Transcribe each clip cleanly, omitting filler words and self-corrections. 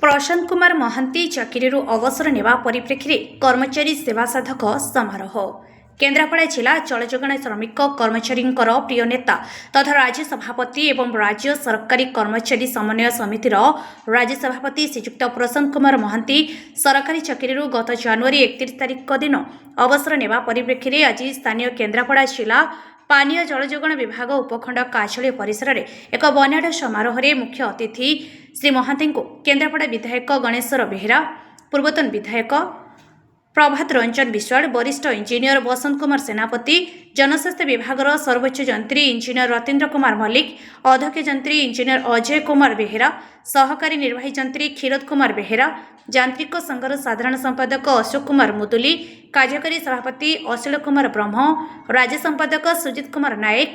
ପ୍ରଶାନ୍ତ କୁମାର ମହାନ୍ତି ଚାକିରିରୁ ଅବସର ନେବା ପରିପ୍ରେକ୍ଷୀରେ କର୍ମଚାରୀ ସେବା ସାଧକ ସମାରୋହ। କେନ୍ଦ୍ରାପଡ଼ା ଜିଲ୍ଲା ଜଳଯୋଗାଣ ଶ୍ରମିକ କର୍ମଚାରୀଙ୍କର ପ୍ରିୟ ନେତା ତଥା ରାଜ୍ୟ ସଭାପତି ଏବଂ ରାଜ୍ୟ ସରକାରୀ କର୍ମଚାରୀ ସମନ୍ୱୟ ସମିତିର ରାଜ୍ୟ ସଭାପତି ଶ୍ରୀଯୁକ୍ତ ପ୍ରଶାନ୍ତ କୁମାର ମହାନ୍ତି ସରକାରୀ ଚାକିରିରୁ ଗତ ଜାନୁଆରୀ 31 ତାରିଖ ଦିନ ଅବସର ନେବା ପରିପ୍ରେକ୍ଷୀରେ ଆଜି ସ୍ଥାନୀୟ କେନ୍ଦ୍ରାପଡ଼ା ଜିଲ୍ଲା ପାନୀୟ ଜଳଯୋଗାଣ ବିଭାଗ ଉପଖଣ୍ଡ କାର୍ଯ୍ୟାଳୟ ପରିସରରେ ଏକ ବର୍ଣ୍ଣାଢ୍ୟ ସମାରୋହରେ ମୁଖ୍ୟ ଅତିଥି ଶ୍ରୀ ମହାନ୍ତିଙ୍କୁ କେନ୍ଦ୍ରାପଡ଼ା ବିଧାୟକ ଗଣେଶ୍ୱର ବେହେରା, ପୂର୍ବତନ ବିଧାୟକ ପ୍ରଭାତ ରଞ୍ଜନ ବିଶ୍ୱାଳ, ବରିଷ୍ଠ ଇଞ୍ଜିନିୟର ବସନ୍ତ କୁମାର ସେନାପତି, ଜନସ୍ୱାସ୍ଥ୍ୟ ବିଭାଗର ସର୍ବୋଚ୍ଚ ଯନ୍ତ୍ରୀ ଇଞ୍ଜିନିୟର ରତୀନ୍ଦ୍ର କୁମାର ମଲ୍ଲିକ, ଅଧ୍ୟକ୍ଷ ଯନ୍ତ୍ରୀ ଇଞ୍ଜିନିୟର ଅଜୟ କୁମାର ବେହେରା, ସହକାରୀ ନିର୍ବାହୀ ଯନ୍ତ୍ରୀ କ୍ଷୀରୋଦ କୁମାର ବେହେରା, ଯାନ୍ତ୍ରିକ ସଂଘର ସାଧାରଣ ସମ୍ପାଦକ ଅଶୋକ କୁମାର ମୁଦୁଲି, କାର୍ଯ୍ୟକାରୀ ସଭାପତି ଅଶୀଳ କୁମାର ବ୍ରହ୍ମ, ରାଜ୍ୟ ସମ୍ପାଦକ ସୁଜିତ କୁମାର ନାୟକ,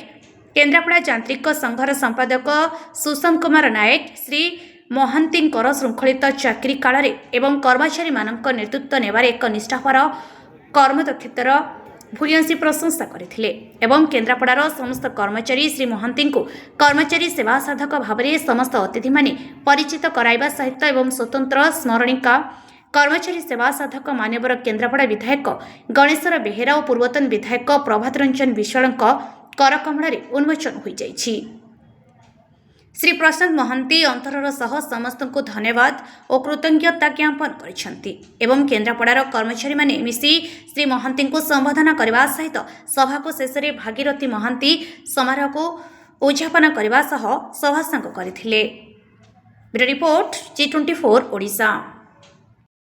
କେନ୍ଦ୍ରାପଡ଼ା ଯାନ୍ତ୍ରିକ ସଂଘର ସମ୍ପାଦକ ସୁଶାନ୍ତ କୁମାର ନାୟକ ଶ୍ରୀ ମହାନ୍ତିଙ୍କର ଶୃଙ୍ଖଳିତ ଚାକିରି କାଳରେ ଏବଂ କର୍ମଚାରୀମାନଙ୍କ ନେତୃତ୍ୱ ନେବାରେ ଏକ ନିଷ୍ଠାପର କର୍ମଦକ୍ଷତାର ଭୂୟସୀ ପ୍ରଶଂସା କରିଥିଲେ ଏବଂ କେନ୍ଦ୍ରାପଡ଼ାର ସମସ୍ତ କର୍ମଚାରୀ ଶ୍ରୀ ମହାନ୍ତିଙ୍କୁ କର୍ମଚାରୀ ସେବା ସାଧକ ଭାବରେ ସମସ୍ତ ଅତିଥିମାନେ ପରିଚିତ କରାଇବା ସହିତ ଏବଂ ସ୍ୱତନ୍ତ୍ର ସ୍ମରଣିକା କର୍ମଚାରୀ ସେବା ସାଧକ ମାନ୍ୟବର କେନ୍ଦ୍ରାପଡ଼ା ବିଧାୟକ ଗଣେଶ୍ୱର ବେହେରା ଓ ପୂର୍ବତନ ବିଧାୟକ ପ୍ରଭାତ ରଞ୍ଜନ ବିଶ୍ୱାଳଙ୍କ କରକମଳରେ ଉନ୍ମୋଚନ ହୋଇଯାଇଛି। ଶ୍ରୀ ପ୍ରଶାନ୍ତ ମହାନ୍ତି ଅନ୍ତରର ସହ ସମସ୍ତଙ୍କୁ ଧନ୍ୟବାଦ ଓ କୃତଜ୍ଞତା ଜ୍ଞାପନ କରିଛନ୍ତି ଏବଂ କେନ୍ଦ୍ରାପଡ଼ାର କର୍ମଚାରୀମାନେ ମିଶି ଶ୍ରୀ ମହାନ୍ତିଙ୍କୁ ସମ୍ବର୍ଦ୍ଧନା କରିବା ସହିତ ସଭାକୁ ଶେଷରେ ଭାଗୀରଥୀ ମହାନ୍ତି ସମାରୋହକୁ ଉଦ୍ଯାପନ କରିବା ସହ ସଭାସାଙ୍ଗ କରିଥିଲେ। Bureau report, G 24 Odisha.